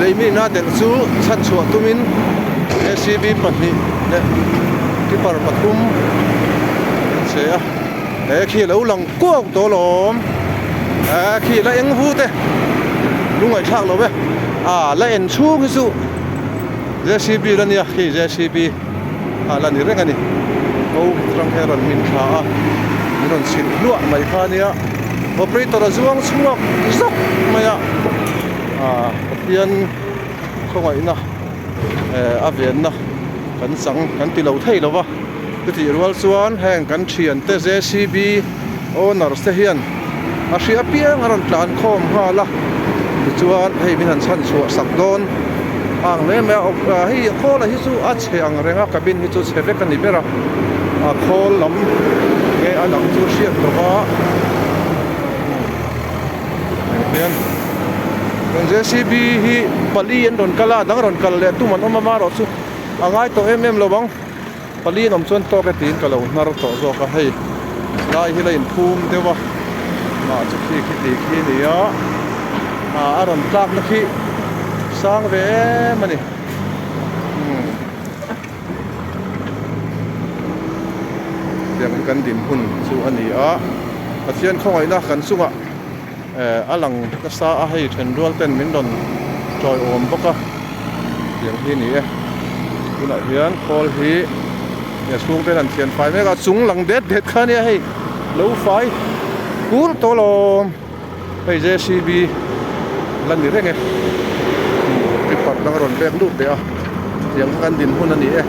Lei mina delh chu chhanchhuah tumin JCB pahnih leh tipper pathum an che a, he khi lo lang kuau tawh alawm, he khi la eng vu te lungaihthlak lo e, ah la en chhung hi chu JCB la nia khi JCB ah la ni reng a ni, ko atang hian rawn min thla a, min rawn chhilh hluah mai kha ania operator a zuang chhuak zawk mai a. Ah Pathian khawngaihna eh a venna kan chang kan ti lo thei lo va chutih rual chuan heng kan thiante JCB owners te hian a hria piang a rawn tlan khawm nghal a tichuan hei min han chhan chhuah sak dawn ang hle mai a hei khawl a hi chu a chhe ang reng a cabin hi chu chhe vek a ni ber a a khawl lam nge a dang chu hriat lo va. Hian JCB hi pali an rawn kal a dang rawn kal leh tum an awm a marawh chu a ngai tawh em em lo ang pali an awm chuan tawk e tiin ka lo hnar tawh zawk a hei lai hi la inphum deuh a mah chu khi khi tih khi a ni a ah a rawn tlak na khi sang ve em a ni umm tiang hi kan din hun chu a ni a Pathian khawngaihna kan chungah eh a lang nasa a hei then rual ten min rawn tawiawm bawk a tiang hi a ni e tunah hian khawl hi a chhung ten an thian fai mek a chung lang det det kha ania hei lo fai kur tawh alawm hei JCB la ni reng e creeper dang a rawn pek lut leh a tiang kha kan din hun a ni e.